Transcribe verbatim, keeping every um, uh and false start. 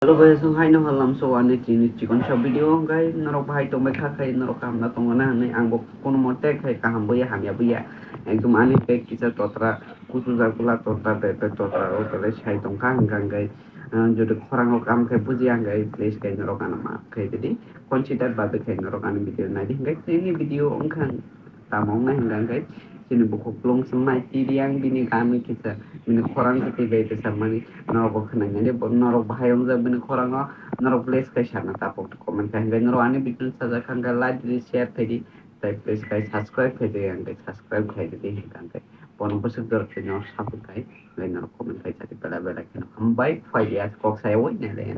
Hello guys, ang haino halam so ani chini chikon sa video, guys, norok bahai tongbai kha khai, norok kaham na tongo na hinwi ang bo kono mote khai kaham bo ya, hamya bo ya. Ekdom ani pek kisa totra, kusu jakula totra, bebek totra, o tole sai tong kha hwnkha hwnkhe, ah, jodi khorang o kaham khai buji ang khai, please khai norok ano ma khai didi, consider babe khai norok ani video nai di hwnkhe, chini video wngkha tamo wngnai hwnkha hwnkhe, chini bukhuk lung swmai tiri ang bini gami kisa, bini khorang kwtwi bai bwsa mani, norok bo khwnai nai di, bo norok bahai wngjak bini khorang o, norok please khai sana tapok comment khai hwnkhe, norok ani video sajak kha hwnkhe like di, share khai di, tai please khai subscribe khai di, ang khai subscribe khai di hwnkha hwnkhe, bono bwswk dor khai norok support khai, hwnkhe norok comment khai chati bela bela kheno hambai phai di, as kok sai oi nai le.